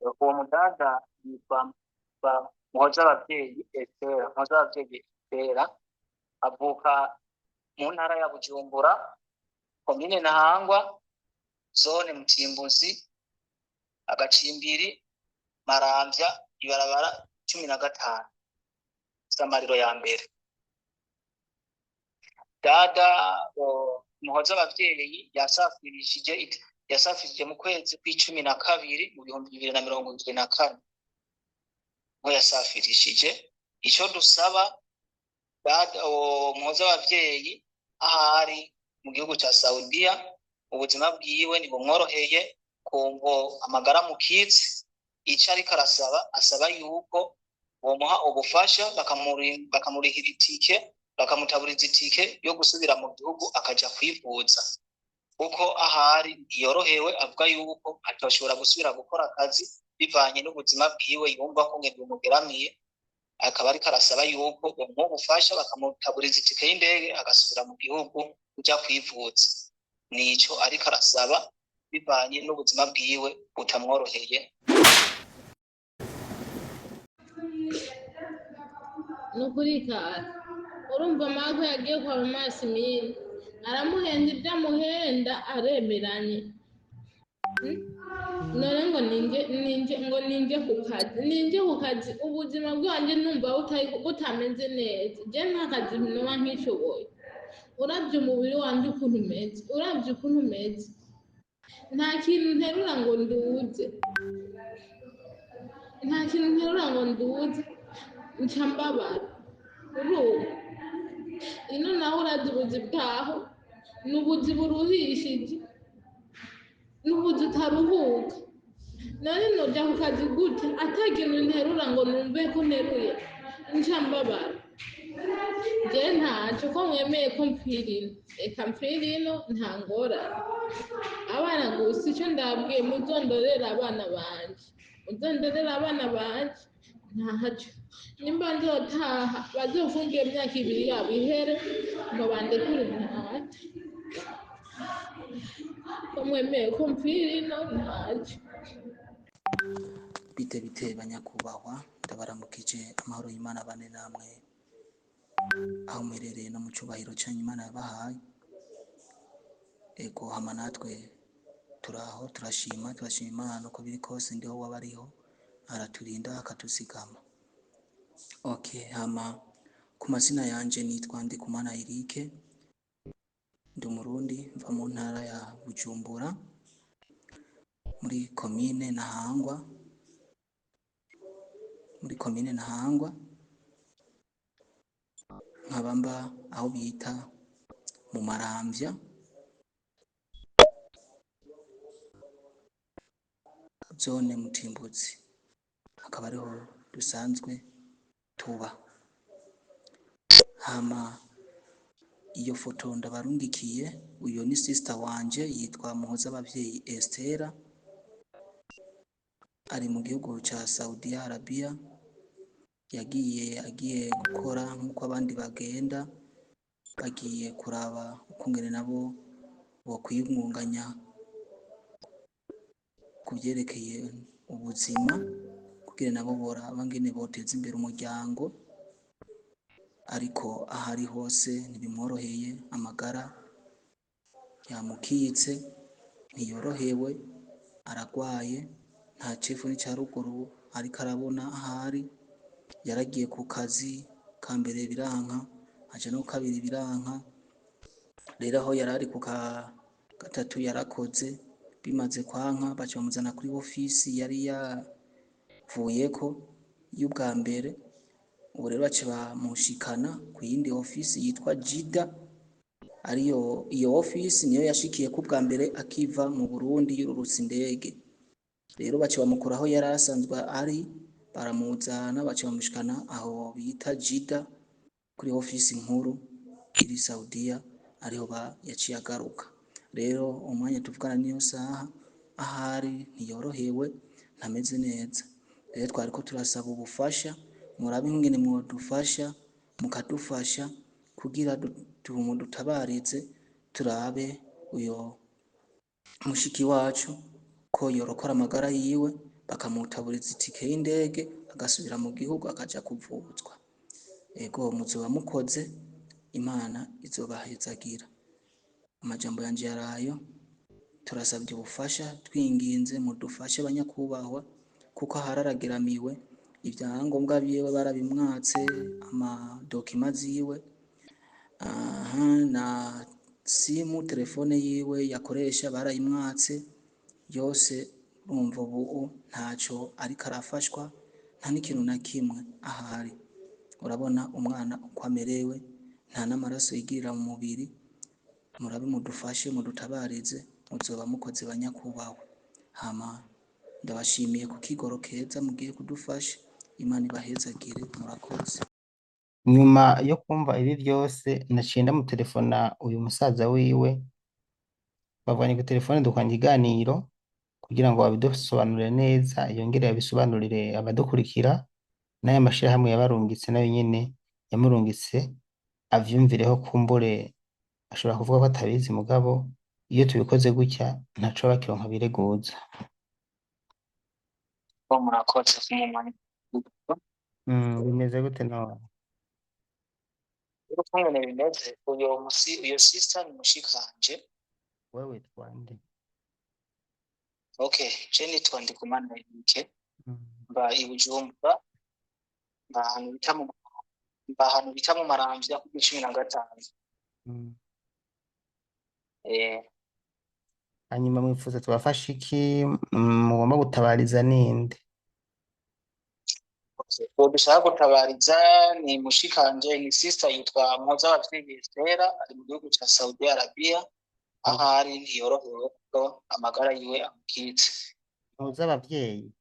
Uwo mudada yitwa Muhozabavyeyi Estera. Muhozabavyeyi Estera avuka mu ntara ya Bujumbura, komine Ntahangwa, zone Mutimbuzi, agacimbiri Maramvya, ibarabara 15, Samariro ya mbere. Dada Muhozabavyeyi yasafirije mu kwezi kw'12 mu 2024 niho yasafirishije. Ico dusaba dada Muhozabavyeyi ahari mu gihugu ca Saudiya, ubuzima bwiwe ntibumworoheye kumvo amagara mukitse. Ico ariko arasaba, asaba yuko bomuha ubufasha, bakamurihira itike, bakamutaburiza itike yo gusubira mu gihugu akaja kwivuza, kuko ahari ntiyorohewe. Avuga yuko atoshobora gusubira gukora akazi bivanye n'ubuzima bwiwe, yumva ko ngende bumugeramiye. Akaba ariko arasaba yuko bomuha ubufasha, bakamutaburiza itike y'indege, agasubira mu gihugu kuja kwivuza. Nico ariko arasaba bivanye n'ubuzima bwiwe butamworoheye. Nukuri kare urumva Marco yagiye kwa mama Yasimini, aramuhenda ibyo amuhenda, aremeranye. None ngo ninje, ninje, ngo ninje ku kazi, ninje ku kazi, ubuzima bwanjye numva butameze neza. Je nta kazi noba nkishoboye. Uravye umubiri wanje ukuntu umeze, uravye ukuntu umeze, nta kintu nterura ngo nduze, nta kintu nterura ngo nduze, nca mbabara. Urumva ino nawe urazi ubuzi bwaho ni ubuzi buruhishije, ni ubuzi utaruhuka. None noja ku kazi gute ata kintu nterura ngo numve ko nteruye? Nca mbabara. Je ntaco ko mwemeye ko mpfira ino, reka mpfira ino, nta ngorane. Abana gusa ico ndabwiye, muzondorere abana banje, muzondorere abana banje, ntaco. Nimba nzotaha bazofunge iyo myaka 2 yabo ihere ngo bandekure, ntaco. Ko mwemeye ko mpfira ino, ntaco. Bite bite banyakubahwa, ndabaramukije, amahoro y'Imana bane namwe aho muherereye no mu cubahiro canyu Imana yabahaye. Ego, hama natwe turaho, turashima, turashima Imana uko biri kose, ndiho waba ariho araturinda akatuzigama. Okay, hama ku mazina yanje nitwa Ndikumana Eric, ndi umurundi, mva mu ntara ya Bujumbura muri komine Ntahangwa, muri komine Ntahangwa, nkaba mba aho bita mu Maramvya, zone Mutimbuzi, akaba ariho dusanzwe tuba. Hama iyo foto ndabarungikiye, uyo ni sister wanje yitwa Muhozabavyeyi Estera, ari mu gihugu ca Saudi Arabia. Yagiye agiye gukora nk'uko abandi bagenda, bagiye kuraba ukungene nabo bokwiyungunganya kuvyerekeye ubuzima, kugira nabo boraba ngene boteza imbere umuryango. Ariko ahari hose ntibimworoheye, amagara yamukitse, ntiyorohewe, aragwaye, nta cepfo n'ica ruguru ariko arabona ahari. Yaragiye ku kazi ka mbere biranka, aja no kabiri biranka, rero aho yarari ku ka gatatu yarakoze, bimaze kwanka baca bamuzana kuri ofisi yari yavuyeko y'ubwa mbere. Ubu rero baca bamushikana ku yindi ofisi yitwa Jida, ariyo iyo ofisi niyo yashikiyeko ubwa mbere akiva mu Burundi yururutse indege. Rero baca bamukura aho yari asanzwe ari, baramuzana baca bamushikana aho bita Jida kuri ofisi nkuru iri Saudiya, ariho yaciye agaruka. Rero umwanya tuvugana niyo saha ahari ntiyorohewe, ntameze neza. Rero twariko turasaba ubufasha, murabe ingene mwodufasha, mukadufasha kugira dutabarize, turabe uyo mushiki wacu ko yorokora amagara yiwe. Bakamutaburiza itike y'indege agasubira mu gihugu akaja kuvuzwa. Ego muzoba mukoze, Imana izobahezagira. Amajambo yanje yarayo, turasabye ubufasha, twinginze mudufashe banyakubahwa, kuko ahararageramiwe, ibyangombwa byiwe barabimwatse, amadokima ziwe, aha na simu telefone yiwe yakoresha barayimwatse yose. Urumva ubu ntaco ariko arafashwa, nta n'ikintu na kimwe ahari. Urabona umwana uko amerewe, nta n'amaraso yigirira mu mubiri. Murabe mudufashe, mudutabarize, muzoba mukoze banyakubahwa. Hama ndabashimiye ku kigoro keza mugiye kudufasha. Imana ibahezagire, murakoze. Nyuma yo kumva ibi byose naciye ndamutelefona uyu musaza wiwe, bavanye ku telefone dukora ikiganiro kugira ngo abidusobanurire neza, yongere abisobanurire abadukurikira n'aya mashirahamwe yabarungitse nayo nyene yamurungitse avyumvireho. Kumbure ashobora kuvuga ko atabizi, mugabo iyo tubikoze gutya ntaco bakironka bireguza. Murakoze kumumanya. Bimeze gute none? Rero ukungene bimeze, uyo musi uyo sister ni mushikanje. Wewe witwa nde? Okay, je nitwa Ndikumana Eric. Mba i Bujumbura, mba ahantu bita mu mba ahantu bita mu Maramvya kuri 15. Hanyuma mwifuza tubafashe iki? Mugomba gutabariza ninde? Okay. Uwo dushaka gutabariza ni mushikanje, ni sister yitwa Mpozabavyeyi Estera, ari mu gihugu ca Saudi Arabia. Ahari ntiyorohewe kuko amagara yiwe amukitse. Mpozabavyeyi?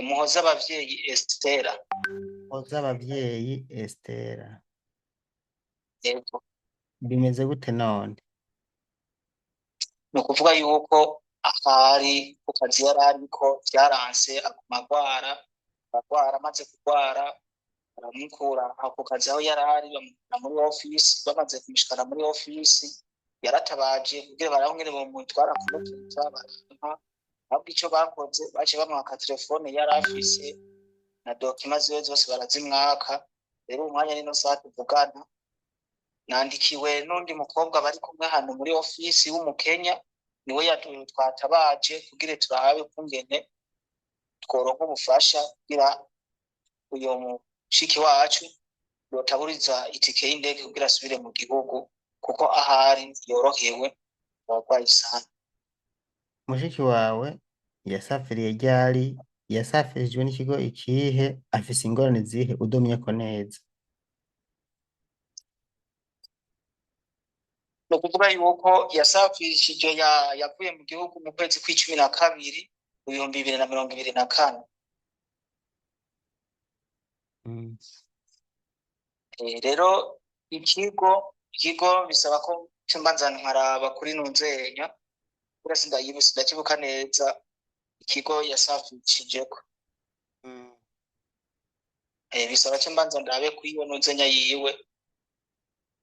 Muhozabavyeyi Estera. Mpozabavyeyi Estera. Yego. Bimeze gute none? Ni ukuvuga yuko ahari ku kazi yari ariko vyaranse, aguma agwara, aragwara, amaze kugwara baramukura ako kazi aho yari ari, bamukura muri ofisi. Bamaze kumushikana muri ofisi, yaratabaje kugira barabe ingene bomutwara kumuvuza, baranka. Ahubwo ico bakoze, baciye bamwaka telefone yari afise na dokima ziwe zose barazimwaka. Rero uwo mwanya nino saha tuvugana, nandikiwe n'undi mukobwa bari kumwe hano muri ofisi w'umukenya, niwe twatabaje kugira turabe ukungene tworonka ubufasha kugira uyo mushiki wacu yotaburiza itike y'indege kugira asubire mu gihugu, kuko ahari yorohewe, ararwaye sana. Mushiki wawe yasafiriye ryari? Yasafirijwe n'ikigo ikihe? Afise ingorane zihe? Udomyeko neza. Ni ukuvuga yuko yasafirishije yavuye mu gihugu mu kwezi kw'12 mu 2024. Rero ikigo bisaba ko mbanza nkaraba kuri nunzenya, kubera sindayibuse, sindakibuka neza ikigo yasafirishijeko. Bisaba ko mbanza ndabe kuri iyo nunzenya yiwe,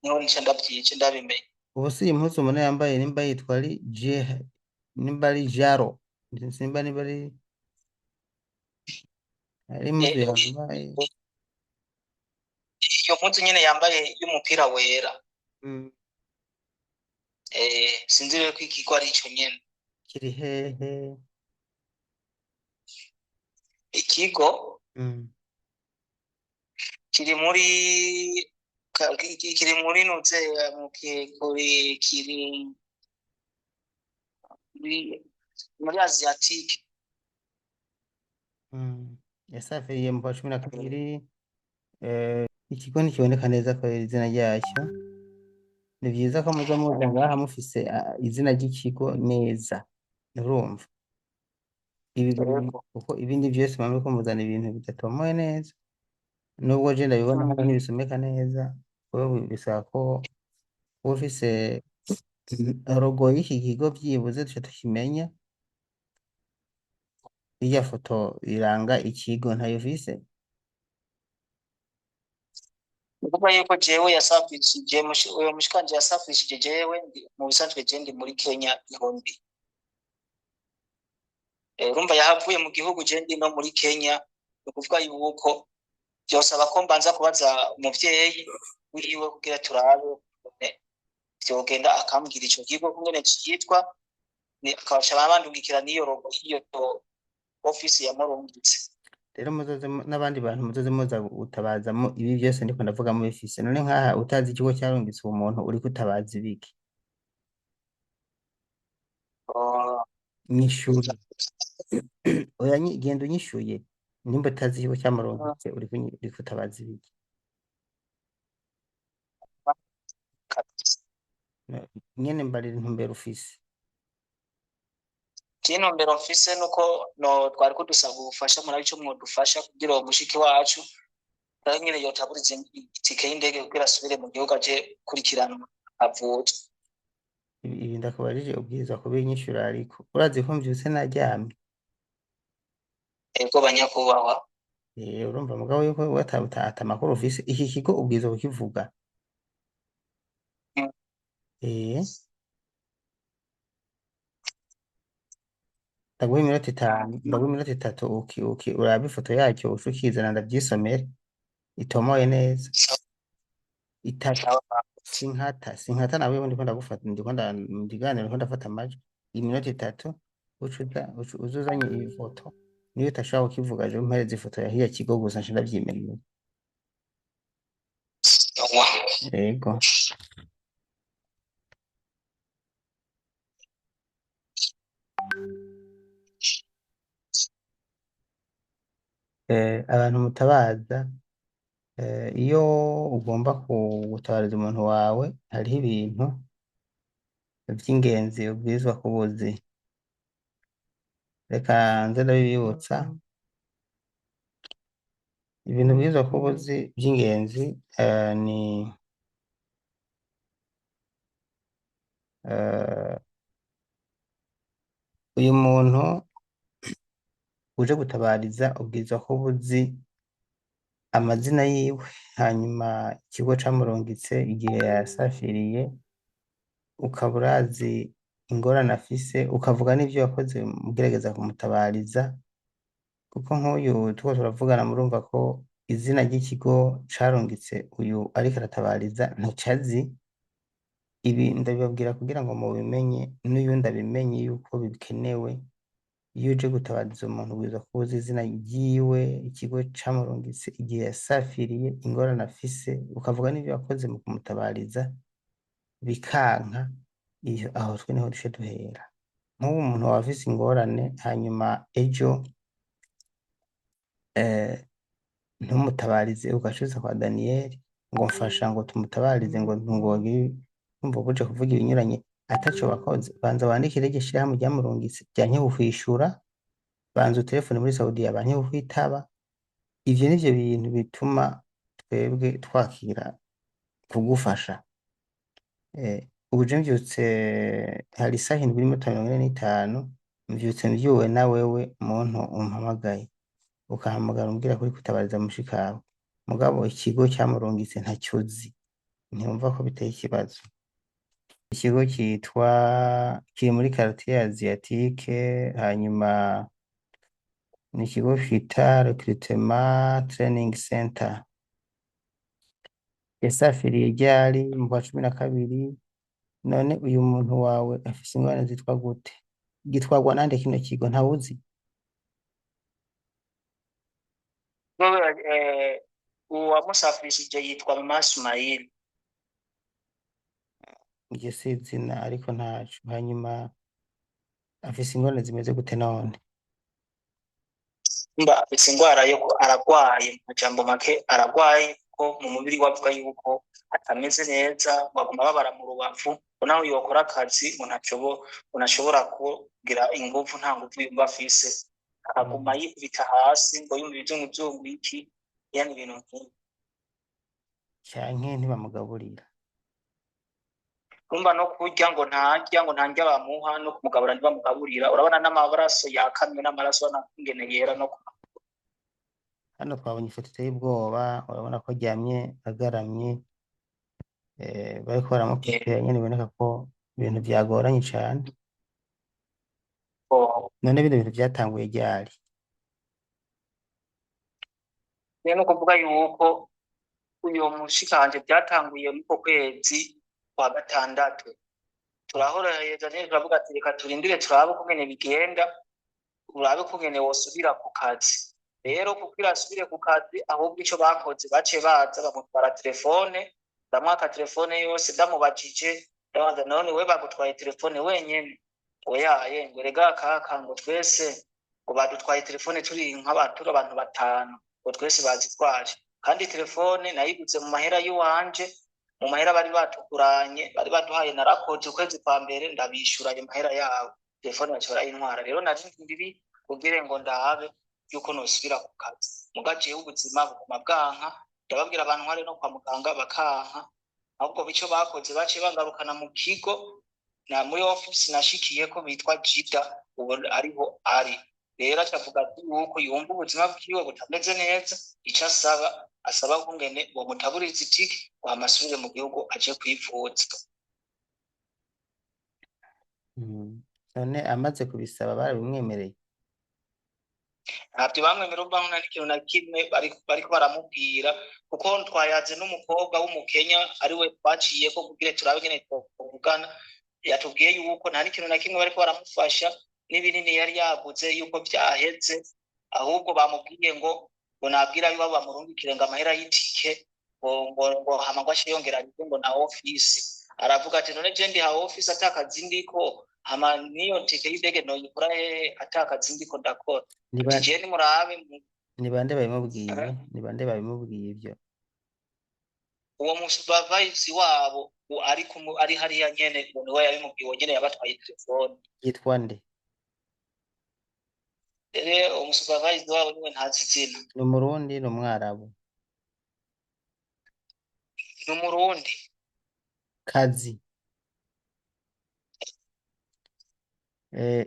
niho nca ndavyica ndabimenya. Ubu si iyi mpuzu umuntu yambaye, nimba yitwa ari je, nimba ari jaro, simba nimba ari impuzu yambaye. Iyo mpuzu nyene yambaye y'umupira wera. Sinzi rero ko ikigo ari ico nyene. Kiri hehe? Ikigo kiri muri kiri muri nuze mu kuri kiri muri Asiatique. Yasafiriye mu kwa 12. Ikigo ntikiboneka neza kubera izina ryacyo. Ni vyiza ko muza muza ngaha mufise izina ry'ikigo neza, urumva ibi bintu, kuko ibindi vyose mwama muriko muzana ibintu bidatomoye neza, nubwo je ndabibona hano ntibisomeka neza. Wewe bisaba ko uba ufise logo y'iki kigo, vyibuze duce tukimenya. Irya foto iranga ikigo ntayo ufise? Ni ukuvuga yuko jewe yasafirishije uyo mushikanje yasafirishije, jewe mu bisanzwe je ndi muri Kenya ihombi. Mm. Urumva yahavuye mu gihugu, je ndi no muri Kenya. Ni ukuvuga yuko vyosaba ko mbanza kubaza umuvyeyi wiwe kugira turabe vyogenda, akambwira ico kigo kungene citwa, akabaca bandungikira n'iyo rogo y'iyo ofisi yamurungitse. Rero muzoze n'abandi bantu muzoze muza gutabazamo ibi byose ndiko ndavuga mubifise. None nkaha utazi ikigo cyarungitse uwo muntu, uriko utabaza ibiki? Oh, Nyishure. Oya, genda unyishuye. Nimba utazi ikigo cyamurungitse, uriko utabaza ibiki? Kabisa. Nyene mbarira intumbero ufise. Intumbero mfise nuko no twari kudusaba ubufasha, murabe ico mwodufasha kugira uwo mushiki wacu nawe nyene yotaburiza itike y'indege kugira asubire mu gihugu aje gukurikiranwa avuzwe. Ibi ndakubajije ubwirizwa kubinyishura, ariko urazi ko mvyutse naryamye. Ego banyakubahwa. Urumva mugabo yuko ata makuru ufise, iki kigo ubwirizwa kukivuga. Eh, ndaguha iminota 5, ndaguha iminota 3, uki urabe ifoto yacyo uce ukizana ndavyisomere itomoye neza. 3. Sawa. Sinkata nawe, ndiko ndagufata, ndiko ndiganira, ndiko ndafata amajwi. Iminota 3 uca uza uzanye iyi foto. Niyo utashobora kukivuga, je umpereze ifoto ya hiya kigo gusa nce ndavyimenyera. Sawa. Yego. Abantu mutabaza, iyo ugomba gutabariza umuntu wawe, hariho ibintu vy'ingenzi ubwirizwa kuba uzi. Reka nze ndabibibutsa. Ibintu ubwirizwa kuba uzi vy'ingenzi ni uyu muntu uje gutabariza, ubwirizwa kuba uzi amazina yiwe, hanyuma ikigo camurungitse, igihe yasafiriye, ukaba urazi ingorane afise, ukavuga n'ivyo yakoze mugerageza kumutabariza. Kuko nk'uyu turiko turavugana, murumva ko izina ry'ikigo carungitse uyu ariko aratabariza ntacazi. Ibi ndabibabwira kugira ngo mubimenye, n'uyundi abimenye yuko bikenewe. Iyo uje gutabariza umuntu, ubwirizwa kuba uzi izina ryiwe, ikigo camurungitse, igihe yasafiriye, ingorane afise, ukavuga n'ivyo yakoze mu kumutabariza. Bikanka, iyo aho twe niho duce duhera. Nk'ubu umuntu waba afise ingorane, hanyuma ejo ntumutabaririze, ugaca uza kwa Daniyeli ngo mfasha ngo tumutabarize, ngo ntugogire, umva buje kuvuga ibinyuranye ataco bakoze. Banza wandikire iryo shirahamwe ryamurungitse ryanke kukwishura, banza utelefone muri Saudiya banke kukwitaba. Ivyo nivyo bintu bituma twebwe twakira kugufasha. Ubu je mvyutse hari isaha 7:45, mvyutse mvyuwe na wewe muntu umpamagaye, ukahamagara umbwira ko uriko utabariza mushikawe, mugabo ikigo camurungitse ntaco uzi, ntiwumva ko biteye ikibazo? Ikigo citwa kiri muri quartier asiatique, hanyuma ni ikigo cita recrutement training center. Yasafiriye ryari? Mu kwa 12. None uyu muntu wawe afise ingorane zitwa gute? Gitwarwa nande kino kigo? Ntawuzi? Uwamusafirishije yitwa Mama Sumaili. Iryo si izina, ariko ntaco. Hanyuma afise ingorane zimeze gute none? Mba afise ingwara yo aragwaye, mu majambo make aragwaye, ko mu mubiri we avuga yuko atameze neza, baguma babara mu rubavu, ngo naho yokora akazi ngo ntashobora kugira inguvu, nta nguvu yumva afise, akaguma yikubita hasi ngo yumva ibizunguzungu iki, yani ibintu nk'ibi. Canke ntibamugaburira? Urumva no kurya ngo ntarya, ngo nta ndya bamuha, no kumugabura ntibamugaburira. Urabona n'amaraso yakamye, n'amaraso ingene yera no Hano twabonye ifoto iteye ubwoba, urabona ko aryamye agaramye, bariko baramupepera nyene, biboneka ko ibintu vyagoranye cane. None bino bintu vyatanguye ryari? Rero ni ukuvuga yuko uyo mushikanje byatanguye muri uko kwezi kwa gatandatu. Turahoraheza nyene, turavuga ati reka turindire turabe ukungene bigenda, urabe ukungene wosubira ku kazi. Rero kugira asubire ku kazi, ahubwo ico bakoze baciye baza bamutwara telefone, ndamwaka telefone yose. Ndamubajije, ndabanza: "None we bagutwaye telefone wenyene?" "Oyaye," ngo "rega kaka," ngo "twese," ngo "badutwaye telefone turi nk'abantu, turi abantu batanu," ngo "twese bazitwaje." Kandi telefone nayiguze mu mahera y'iwanje, mu mahera bari batuguranye, bari baduhaye. Narakoze ukwezi kwa mbere, ndabishura ayo mahera yabo, telefone baca barayintwara. Rero nari ndiri kugira ngo ndabe yuko nosubira ku kazi, muga jewe ubuzima buguma bwanka. Ndababwira abantu ntware no kwa muganga, bakanka. Ahubwo bico bakoze, baciye bangarukana mu kigo na muri ofisi nashikiyeko bitwa Jida, ubu ariho ari. Rero acavuga ati yuko yumva ubuzima bwiwe butameze neza, ico asaba, asaba kungene bomutaburiza itike ngo hama asubire mu gihugu aje kwivuza. None amaze kubisaba barabimwemereye? Ntabyo bamwemera. Urumva nta n'ikintu na kimwe bariko baramubwira, kuko twayaze n'umukobwa w'umukenya ariwe twaciyeko kugira turabe ingene twovugana. Yatubwiye yuko nta n'ikintu na kimwe bariko baramufasha, n'ibinini yari yaguze yuko vyaheze. Ahubwo bamubwiye ngo nabwira yuko bamurungikire ngo amahera y'itike, ngo hama ngo ace yongera arihe ngo na ofisi. Aravuga ati: "None je ndiha ofisi atakazi ndiko? Hama niyo tike y'indege noyikura hehe atakazi ndiko ndakora?" Ni Ati ba je nimurabe ni bande babimubwiye? Ni bande babimubwiye ivyo? Uwo musupervise wabo ari hariya nyene, uwo niwe yabimubwiye, uwo nyene yabatwaye telefone. Yitwa nde? Rero uwo musupervise wabo niwe ntazi izina. Ni umurundi, ni umwarabu? Ni umurundi. Kazi.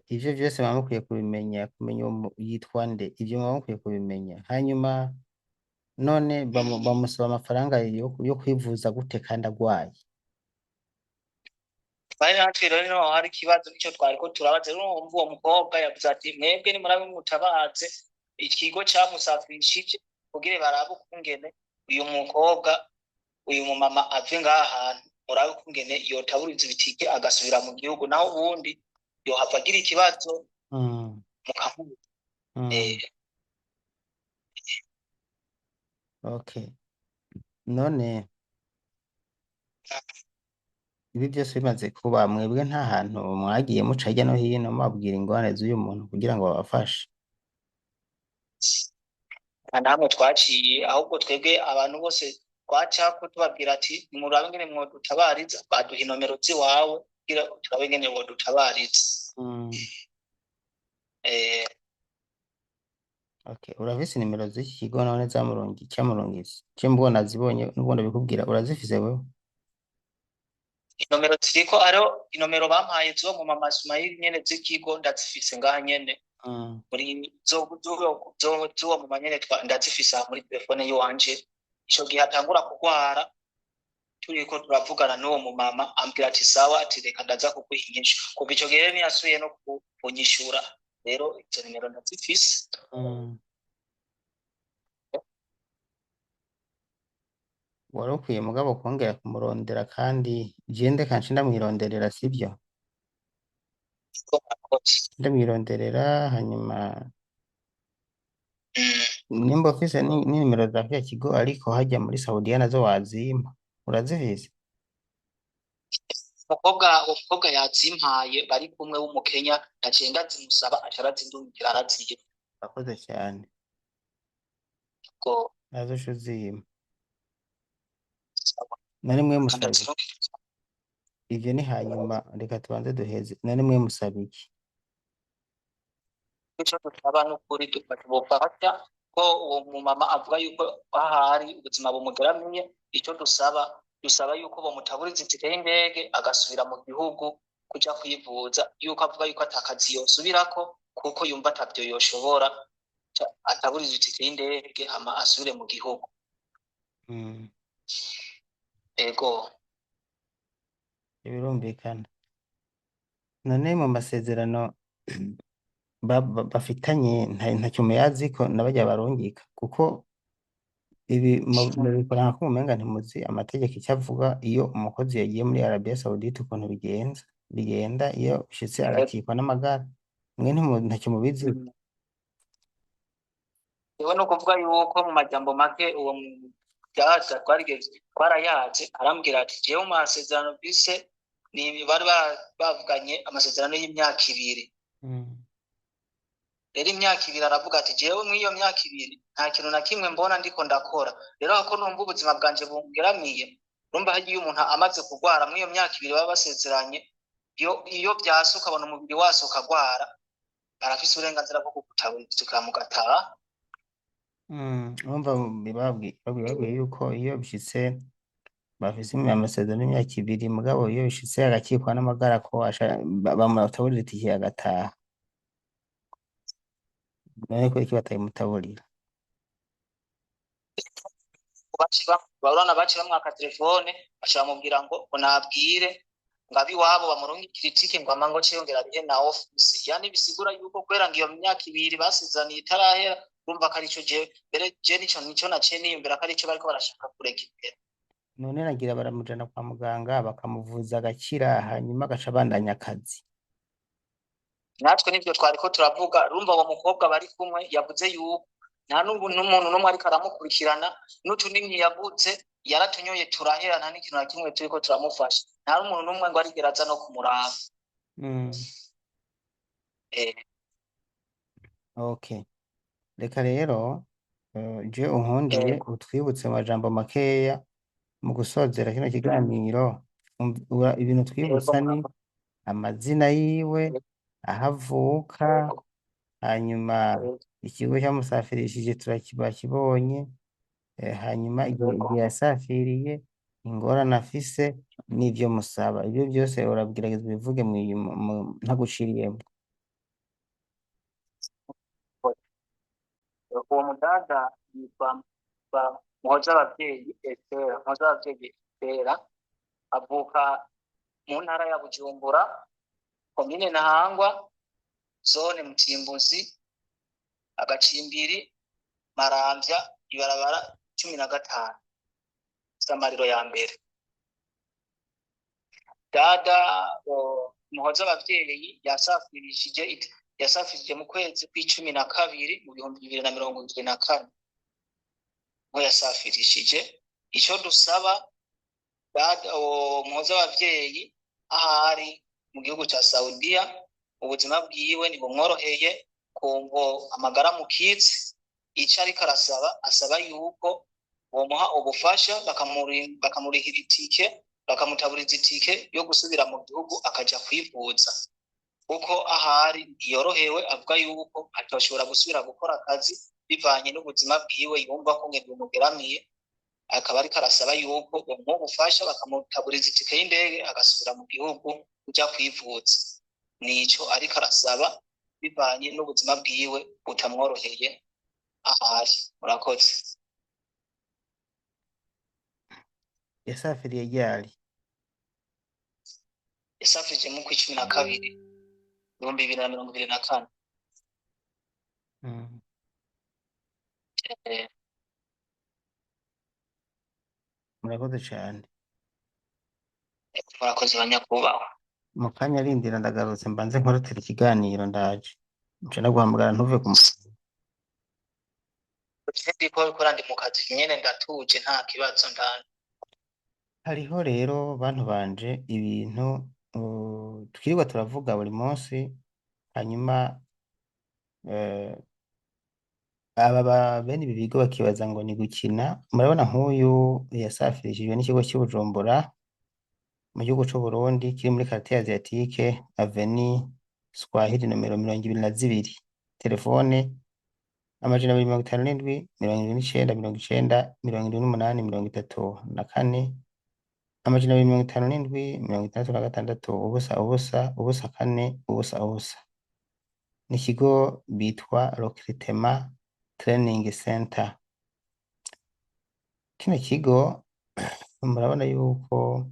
Ivyo vyose muba mukwiye kubimenya, kumenya uwo yitwa nde, ivyo muba mukwiye kubimenya. Hanyuma none bamusaba amafaranga yo kwivuza gute kandi agwaye? Twari natwe rero niho hari ikibazo, nico twariko turabaza. Rero urumva uwo mukobwa yavuze ati: "Mwebwe nimurabe mutabaze ikigo camusafirishije kugira barabe ukungene uyu mukobwa, uyu mumama ave ngaha hantu, murabe ukungene yotaburiza ibitike agasubira mu gihugu, naho ubundi yohava agira ikibazo mukamuha." Okay. None ibi byose bimaze kuba, mwebwe nta hantu mwagiye muca hirya no hino mubabwira ingorane z'uyu muntu kugira ngo babafashe? Nta na hamwe twaciye. Ahubwo twebwe abantu bose twacako tubabwira ati: "Nimurabe ingene mwodutabariza." Baduha inomero ziwawe kugira turabe ingene bodutabariza. Okay, urafise nimero z'iki kigo none zamurungi camurungitse? Je mbona nazibonye nubwo ndabikubwira, urazifise wewe? Inomero ziriko, hariho inomero bampaye zo mu mama Sumayili nyene z'ikigo, ndazifise ngaha nyene. Muri zo z'uwo mama nyene ndazifise aha muri telefone yiwanje. Ico gihe atangura kugwara, turiko turavugana n'uwo mumama, ambwira ati: "Sawa," ati "reka ndaza kuguha inyishu." Kuva ico gihe rero ntiyasubiye no kunyishura. Rero izo nimero ndazifise. Wari ukwiye mugabo kongera kumurondera, kandi je ndeka nce ndamwironderera, sivyo? Ko murakoze. Ndamwironderera hanyuma nimba ufise n'inimero za kiriya kigo, ariko hajya muri Saudiya nazo wazimpa, urazifise? Umukobwa, uwo mukobwa yazimpaye bari kumwe w'umukenya, naciye ndazimusaba, aca arazindungikira, araziye. Urakoze cyane. Ko Nazo uca uzimpa. Sawa. Nari mwe musaba iki? Ndazirungikira. Ivyo ni hanyuma, reka tubanze duheze. Nari mwe musaba iki? Ico dusaba n'ukuri, dufata ubufasha, ko uwo mumama avuga yuko ahari ubuzima bumugeramiye. Ico dusaba, dusaba yuko bomutaburiza itike y'indege agasubira mu gihugu kuja kwivuza, yuko avuga yuko atakazi yosubirako kuko yumva atavyo yoshobora. Ataburiza itike y'indege hama asubire mu gihugu. Ego. Birumvikana. None mu masezerano Bafitanye ntacyo muyaziko na barya barungika kuko ibi mubikora nka umenga ntimuzi amategeko icyo avuga iyo umukozi yagiye muri Arabia Saoudite ukuntu bigenza bigenda iyo bishitse agakikwa n'amagara mwe ntacyo mubizi. Yewe, ni ukuvuga yuko mu majambo make uwo mudada twarigeze twarayaje arambwira ati jewe mu masezerano mfise ni bari bavuganye amasezerano y'imyaka 2. Rero imyaka 2, aravuga ati jewe mw'iyo myaka 2 nta kintu na kimwe mbona ndiko ndakora. Rero ako numva ubuzima bwanje bungeramiye, urumva hagiye umuntu amaze kurwara mw'iyo myaka 2 baba basezeranye, iyo vyase ukabona umubiri wase ukagwara, barafise uburenganzira bwo kugutabura mugataha. Urumva babwiye yuko iyo bishitse bafise amasezerano y'imyaka 2, mugabo iyo bishitse agakikwa n'amagara ko bamutaburira itike agataha. None ko iki batayimutaburira? Barona baciye bamwaka telefone, baca bamubwira ngo nabwire ngo abiwabo bamurungikire itike, ngo ama ngo ce yongera abihe na ofisi, yani bisigura yuko kubera ngo iyo myaka 2 basezeraniye itarahera, urumva ko arico je mbere je nico naciye niyumvira ko arico bariko barashaka kureka imbere. None nagira baramujana kwa muganga bakamuvuza agakira, hanyuma agaca abandanya akazi. Natwe nivyo twariko turavuga. Urumva uwo mukobwa bari kumwe yavuze yuko nta n'ubu n'umuntu n'umwe ariko aramukurikirana, n'utunini yavutse yaratunyoye turahera, nta n'ikintu na kimwe turiko turamufasha, nta n'umuntu n'umwe ngo arigera aza no kumuraba. Okay. Reka rero je unkundiye utwibutse mu majambo makeya mu gusozera kino kiganiro. Ibintu twibutsa ni amazina yiwe, aho avuka, hanyuma ikigo cyamusafirishije turakibonye, hanyuma igihe yasafiriye, ingorane afise n'ivyo musaba. Ibyo byose uragerageza ubivuge ntaguciriyemo. Uwo mudada yitwa Muhoza abavyeyi Estera. Muhoza abavyeyi Estera avuka mu ntara ya Bujumbura, komine Ntahangwa, zone Mutimbuzi, agacimbiri Maramvya, ibarabara 15, Samariro ya mbere. Dada Muhoza abavyeyi yasafirije mu kwezi kw'12 mu 2024 ngo yasafirishije. Ico dusaba dada Muhoza abavyeyi ahari mu gihugu ca Saudiya, ubuzima bwiwe ntibumworoheye kumvo amagara mukitse. Ico ariko arasaba, asaba yuko bomuha ubufasha bakamurihira itike, bakamutaburiza itike yo gusubira mu gihugu akaja kwivuza, kuko ahari ntiyorohewe. Avuga yuko atoshobora gusubira gukora akazi bivanye n'ubuzima bwiwe yumva ko ngende bumugeramiye, akaba ariko arasaba yuko bomuha ubufasha bakamutaburiza itike y'indege agasubira mu gihugu kuja kwivuza. Nico ariko arasaba bivanye n'ubuzima bwiwe butamworoheye ahari. Murakoze. Yasafiriye ryari? Yasafirije mu kw'12 2024. Murakoze cane. Murakoze banyakubahwa. Mu kanya rindira ndagarutse mbanze nkorotera ikiganiro, ndaje nca ndaguhamagara ntuve ku Ndiko kora, ndi mu kazi nyene, ndatuje, nta kibazo ndani. Hariho rero bantu banje ibintu twirirwa turavuga buri munsi, hanyuma aba bene ibi bigo bakibaza ngo ni gukina. Murabona nk'uyu yasafirishijwe n'ikigo cy'i Bujumbura mu gihugu c'u Burundi kiri muri quartier Asiatique, Avenue Swahili nomero 22, telefone 257 79 90 78 34, 257 66 0 0 0 4 0 0. N'ikigo bitwa Recruitment Training Center. Kino kigo murabona yuko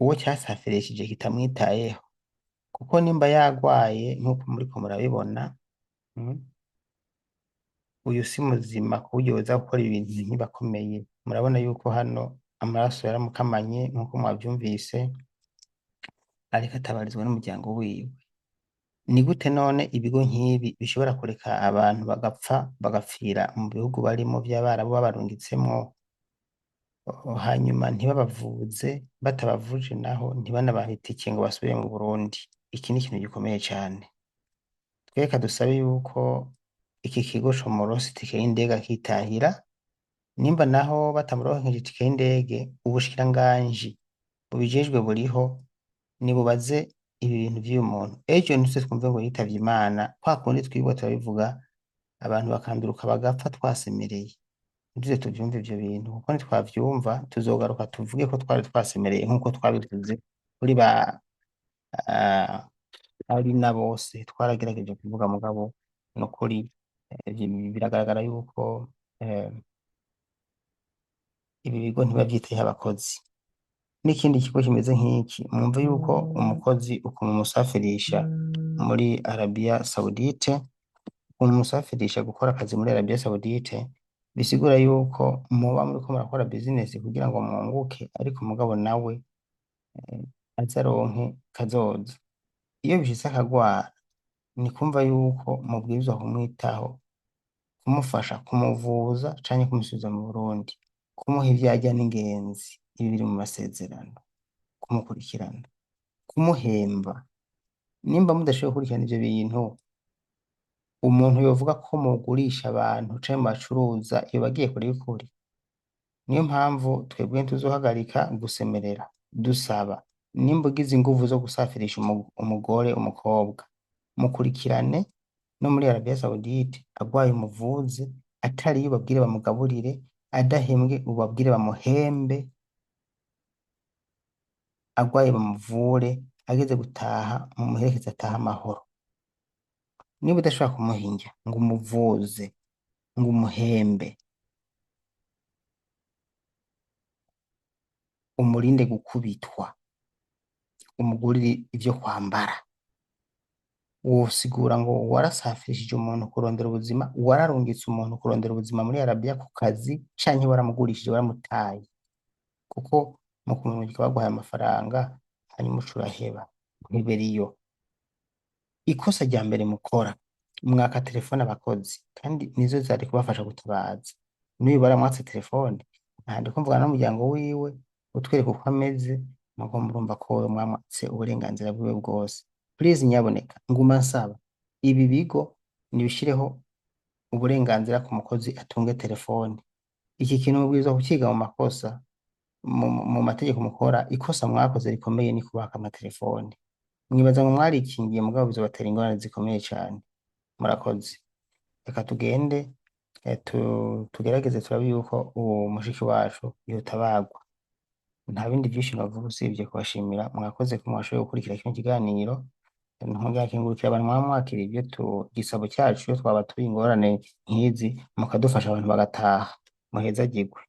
Uwo cyasafirishije kitamwitayeho, kuko nimba yagwaye nk'uko muriko murabibona, uyu si muzima ku buryo yoza gukora ibintu ntibakomeye. Murabona yuko hano amaraso yaramukamanye nk'uko mwavyumvise, ariko atabarizwa n'umuryango wiwe. Ni gute none ibigo nk'ibi bishobora kureka abantu bagapfa bagapfira mu bihugu barimo vy'Abarabu babarungitsemwo, hanyuma ntibabavuze, batabavuje naho ntibanabahe itike ngo basubire mu Burundi? Iki ni ikintu gikomeye cane. Tweka dusabe yuko iki kigo comuronsa itike y'indege akitahira, nimba naho batamuronkeje itike y'indege, ubushikiranganji bubijejwe buriho nibubaze ibi bintu vy'uyu muntu. Ejo ntituze twumve ngo yitavye Imana, kwa kundi twirwa turabivuga, abantu bakanduruka bagapfa twasemereye. Ntituze tuvyumve ivyo bintu, kuko nitwavyumva tuzogaruka tuvuge ko twari twasemereye nk'uko twabivuze kuri ba ari na bose twaragerageje kuvuga, mugabo nukuri biragaragara yuko ibi bigo ntibavyitayeho abakozi. N'ikindi kigo kimeze nk'iki, mwumve yuko umukozi ukuntu umusafirisha muri Arabia Saudite, ukuntu umusafirisha gukora akazi muri Arabia Saudite, bisigura yuko muba muriko murakora business kugira ngo mwunguke, ariko mugabo nawe aze aronke kazoza. Iyo bishitse akagwara, ni kumva yuko mubwirizwa kumwitaho, kumufasha, kumuvuza canke kumusubiza mu Burundi, kumuha ivyo arya n'ingenzi, ibi biri mu masezerano, kumukurikirana, kumuhemba. Nimba mudashoboye gukurikirana ivyo bintu, umuntu yovuga ko mugurisha abantu canke mubacuruza yoba agiye kure y'ukuri. Niyo mpamvu twebwe ntituzohagarika gusemerera, dusaba nimba ugize inguvu zo gusafirisha umugore, umukobwa, mukurikirane no muri Arabia Saudite, agwaye umuvuze, atariyo ubabwire bamugaburire, adahembwe ubabwire bamuhembe, agwaye bamuvure, ageze gutaha mumuherekeze atahe amahoro. Niba udashobora kumuha indya ngo umuvuze, ngo umuhembe, umurinde gukubitwa, umugurire ivyo kwambara, wosigura ngo warasafirishije umuntu kurondera ubuzima, wararungitse umuntu kurondera ubuzima muri Arabia ku kazi, canke waramugurishije waramutaye, kuko mu kumurungika baguhaye amafaranga hanyuma uca uraheba uhebera iyo. Ikosa rya mbere mukora, mwaka telefone abakozi, kandi nizo zari kubafasha gutabaza. N'uyu baramwatse telefone, ntandiko mvugana n'umuryango wiwe utwereka uko ameze, mugo murumva ko mwamwatse uburenganzira bwiwe bwose. Please nyaboneka, nguma nsaba ibi bigo nibishireho uburenganzira ku mukozi atunge telefone. Iki kintu mubwirizwa kuciga mu makosa, mu mategeko mukora. Ikosa mwakoze rikomeye ni kubaka amatelefone. Mwibaza ngo mwarikingiye, mugabo bizobatera ingorane zikomeye cane. Murakoze. Reka tugende tugerageze turabe yuko uwo mushiki wacu yotabagwa. Nta bindi vyinshi novuga usibye kubashimira, mwakoze ko mwashoboye gukurikira kino kiganiro. Nkongera nkengurukira abantu mwaba mwakiriye ibyo igisabo cyacu iyo twabatuye ingorane nk'izi, mukadufasha abantu bagataha. Muhezagirwe.